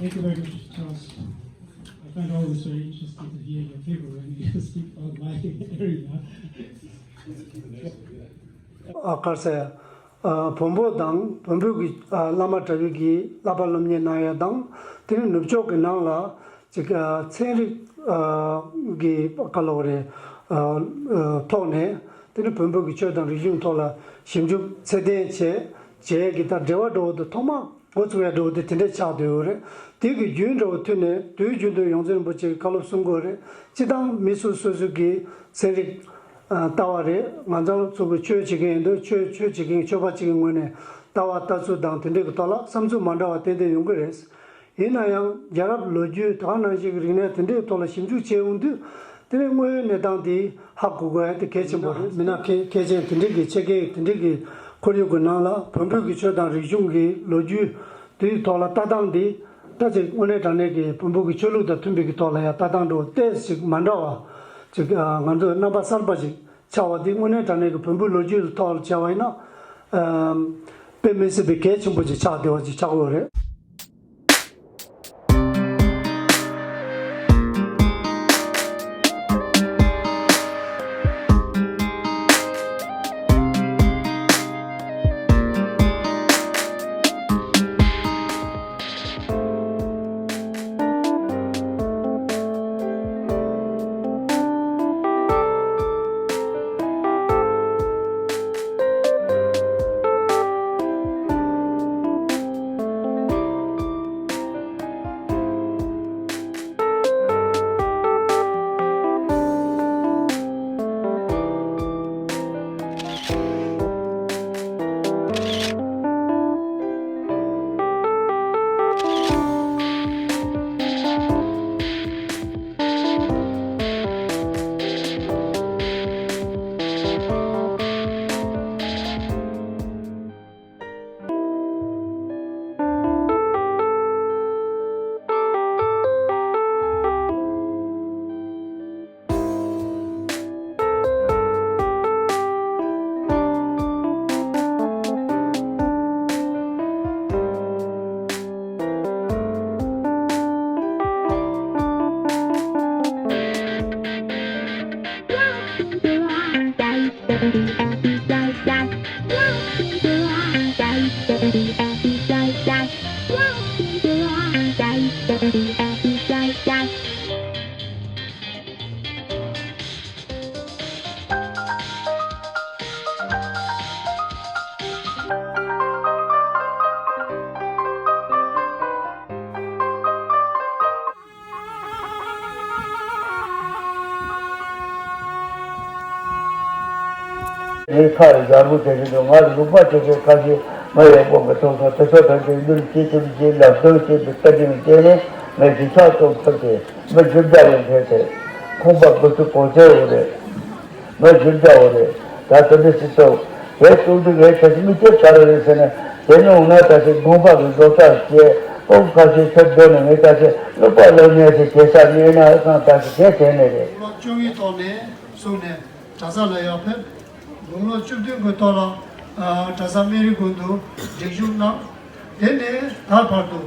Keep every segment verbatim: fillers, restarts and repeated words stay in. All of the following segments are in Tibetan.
Thank you very much, Charles. I find always very interesting to hear your people when you speak about my area. ཨ་དཀར་ཟས། ཨ་བོན་པོ་དང་བོན་པོ་གི་ཨ་བླ་མ་གྲྭ་པའི་གི་བསླབ་པ་སློབ་གཉེར་གནང་ཡ་དང་། དེ་ནས་ནུབ་ཕྱོགས་ཀྱི་ནང་ལ་ཅིག་ཨ་ཚན་རིག་ཨ་གི་ག་ལབ་དགོས་རེད། ཨ་ཨ་ཐོག་ནས་དེ་ནས་བོན་པོ་གི་ཆོས་དང་རིག་གཞུང་ཐོག་ལ་ཞིབ་འཇུག་ཚད་ལྡན་བྱས་བྱས་ཀྱི་ད་འབྲེལ་བ་འགྲོ་བ་དེ་ཐོག་མ་འགོ་ཚུགས་ཡ་འགྲོ་བ་དེ་དེ་འདྲས་ཆགས་བསྡད་ཡོད་རེད། དེ་གི་རྒྱུན་འགྲོ་བ་མཐུད་ནས་དུས་རྒྱུན་དུ་ཡོངས་འཛིན་རིན་པོ་ཆེ་གི་བཀའ་སློབ་གསུང་དགོས་རེད། སྤྱི་བཏང་མི་སོ་སོ་སོ་གི་ཚན་རིག་ཨ་ལྟ་བ་རེད། ང་ཚོ་ཚོ་གི་ཆོས་བྱེད་མཁན་ཡིན་དུས་ཆོས་ཆོས་བྱེད་མཁན་ཆོས་པ་གཅིག་གི་ངོས་ནས་ལྟ་བ་ལྟ་ཚུལ་དང་དེ་འདྲས་ཀྱི་ཐོག་ལ་བསམ་ཚུལ་མ་འདྲ་བ་ཏན་ཏན་ཡོང་གི་རེད། ཡིན་ན་ཡང་རྒྱལ་རབས་ལོ་རྒྱུས་དེ་ག་ནང་བཞིན་གྱི་རིག་གནས་དེ་འདྲའི་ཐོག་ལ་ཞིབ་འཇུག་བྱས་ཡོང་དུས། དེ་ནས་དངོས་ཡོད་གནས་སྟངས་དེ་ཧ་གོ་དགོས་ཡ་དེ་གལ་ཆེན་པོ་རེད། མི་སྣ་མཁས་མཁས་ཅན་དེ་འདྲའི་གི་ཆེད་མཁས་དེ་འདྲའི་གི་ཁོར་ཡུག་གི་ནང་ལ་བོན་པོའི་གི་ཆོས་དང་རིག་གཞུང་གི་ལོ་རྒྱུས་དེའི་ཐོག་ལ་ལྟ་སྟངས་དེ་ད་ཅིག་དངོས་གནས་དྲང་གནས་ཀྱི་བོན་པོ་གི་ཆོས་ལུགས་དང་མཐུན་པའི་གི་ཐོག་ལ་ཡ་ལྟ་སྟངས་འགྲོ་ཏོག་ཙམ་ཅིག་མ་འདྲ་བ་ཅིག་ང་ཚོ་རྣམ་པ་གསར་པ་ཅིག་ཆགས་པ་འདི་དངོས་གནས་དྲང་གནས་ཀྱི་བོན་པོའི་ལོ་རྒྱུས་ཀྱི་ཐོག་ལ་བྱས་པ་ཡིན་ན། ཨམ། དཔེ་མི་སྲིད་པའི་གལ་ཆེན་པོ་ཅིག་ཆགས་བསྡད་པ་ཅིག་ཆགས་ཀྱི་ཡོད་རེད། ངའི་ཁ་རེ་འཇམ་པོ་དེ་བཞིན་དུ་ང་རུ་ལུག་པ་ཆེ་ཆེ་ཁ་ཤས་ང་ཡག་པོ་མི་མཐོང་སོང་། དེ་ཚོ་ཐམས་ཅད་གླུ་ལ་སྐྱེས་ཆེན་གྱིས་ལམ་སྟོན་བྱས་པའི་བཀའ་དྲིན་བརྟེན་ནས་ངས་ཞིབ་ཆ་ཐོབ་ཐུབ་སྟེ་མི་བཞི་བརྒྱ་ལས་ཐོན་ཏེ་ཁང་པ་དགུ་བཅུ་གོ་བརྒྱད་ཡོད་རེད། མི་བཞི་བརྒྱ་ཡོད་རེད། ད་དེ་འདྲ་ཞིག་ཐོབ་ངས་གསུང་དུས་ངས་ད་ཅི་མི་སྐྱེ་ག་རེ་རེད་ཟེར་ན། དེ་ནས་འོང་ན་ད་ཅི་དགོན་པ་གི་སློབ་གྲྭར་སྐྱེས་ཨོ་ཁ་ཤས་ཚུར་སྡོད་ནས་ངས་ད་ཅི་སློབ་པ་སློབ་གཉེར་ཞིག་བྱེད་ས་རྙེད་ན་ཨ་ཁང་ད་ཅི་དེ་དྲན་ནས་རེད། ལོ་བཅུ་གཉིས་ཐོག་ནས་བཟུང་ནས་གྲྭ་ས་ལ་ཡར་ཕེབས། དགུང་ལོ་བཅུ་བདུན་གྱི་ཐོག་ལ་ཨ་གྲྭ་ས་སྨན་རི་དགོན་དུ་སྒྲིག་ཞུགས་གནང་། དེ་ནས་ད་བར་དུ་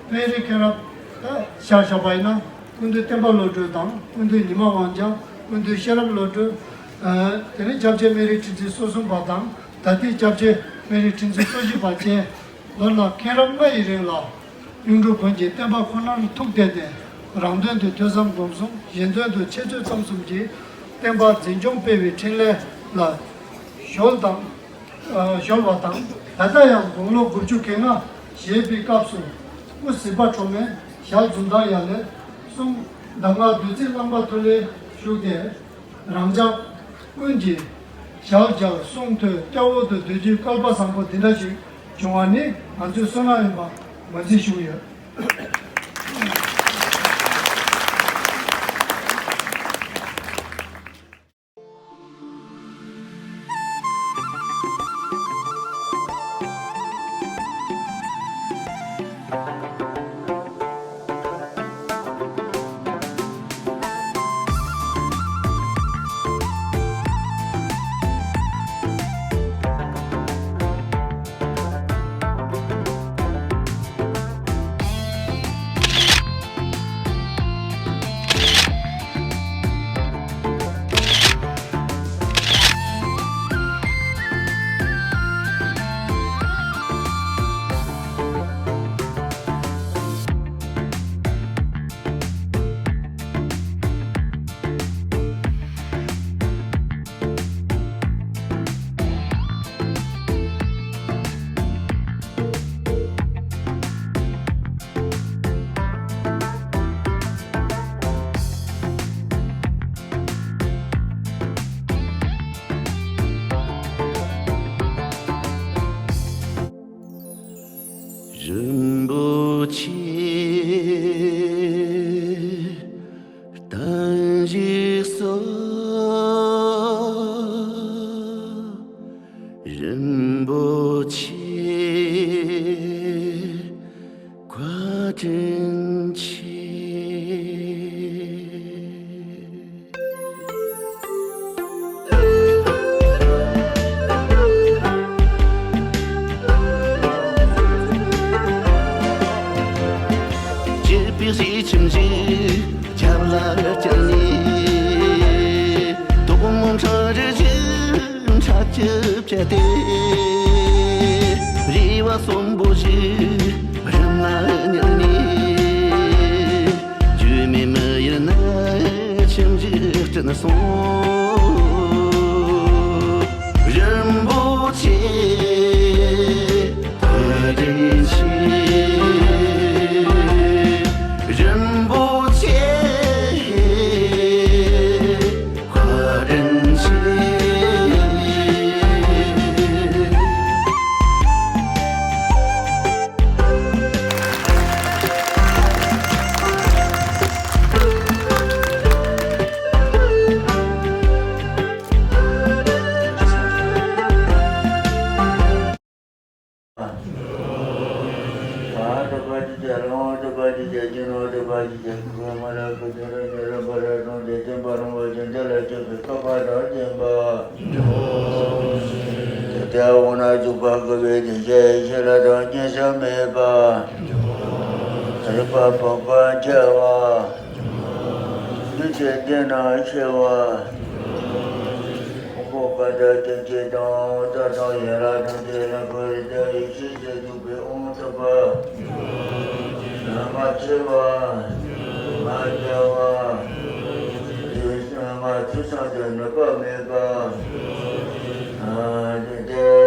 སྨན་རི་མཁན་རབས་ད་ཆ་བཞག་པ་ཡིན་ན་སྐུ་མདུན་བསྟན་པ་བློ་གྲོས་དང་སྐུ་མདུན་ཉི་མ་དབང་རྒྱལ། སྐུ་མདུན་ཤེས་རབ་བློ་གྲོས། ཨ་དེ་ནས་སྐྱབས་རྗེ་སྨན་རི་ཁྲི་འཛིན་སོ་གསུམ་པ་དང་ད་ལྟའི་སྐྱབས་རྗེ་སྨན་རི་ཁྲི་འཛིན་སོ་བཞི་པ་བཅས་ལོ་ལ་མཁན་རབས་ལྔ་ཡི་རིང་ལ་གཡུང་དྲུང་བོན་གྱི་བསྟན་པ་ཁོ་ནར་ཐུགས་གཏད་དེ་རང་དོན་དུ་ཐོས་བསམ་སྒོམ་གསུམ། གཞན་དོན་དུ་འཆད་རྩོད་རྩོམ་གསུམ་གྱིས་བསྟན་པ་འཛིན་སྐྱོང་སྤེལ་བའི་འཕྲིན་ལས་ལ་གཞོལ་དང་། ཨ་གཞོལ་བ་དང་ད་ལྟ་ཡང་དགུང་ལོ་དགུ་བཅུ་གོ་ལྔ་བཞེས་པའི་སྐབས་སུ་སྐུ་གཟི་འབར་ཁྲོ་མོའི་ཞལ་འཛུམ་མདངས་ཡར་ལེན་གསུང་གདམས་ངག་བདུད་རྩི་རླངས་པ་ཐུར་ལེན་བཞུགས་ཏེ། རང་ཅག་ཀུན་གྱིས་ཞལ་མཇལ་གསུང་ཐོས་སྐྱབས་འོག་ཏུ་སྡོད་རྒྱུའི་བསྐལ་པ་བཟང་པོ་འདི་འདྲ་ཞིག་བྱུང་བ་ནི་ང་ཚོའི་བསོད་ནམས་ཡིན་པ་ངོས་འཛིན་ཞུ་གི་ཡོད། རིན་པོ་ཆེ་བཀའ་དྲིན་ཆེ། སྐྱིད་པའི་ཟས་ཁྱིམ་ཞིག་རྒྱབ་ལ་བསྐྱལ་ནས། དོག་མོ་ཁྲ་རེ་ཞིག་ཁྲ་ཆུ་བཅད་དེ། རེ་བ་གསོན་པོ་ཞིག་རིམ་ལ་ཉལ་ནས། རྒྱུས་མེད་མི་ཡུལ་ན་ཁྱིམ་ཞིག་བསྐྲུན་སོང་། རིན་པོ་ཆེ། བཀའ་དྲིན་ཆེ། རིན་པོ་ཆེ། བཀའ་དྲིན་ཆེ། རིག་པ་སྤངས་པ་འཆལ་བ། འདུས་བྱས་བདེ་ན་ཆེ་བ། ཕུང་པོ་ཀུན་ཏུ་སྐྱེ་མཆེད་དང་། རྩ་དང་ཡན་ལག་དང་དེ་ལ་འཁོར་བའི་དག་ཡིག་ཤེས་བྱེད་འཇུག་པའི་དབང་ཐོབ་པ། མ་འཆི་བ། མ་སྐྱེ་བ། མ་འཆི་བ་དང་ནུབ་པ་མེད་པ། དེ་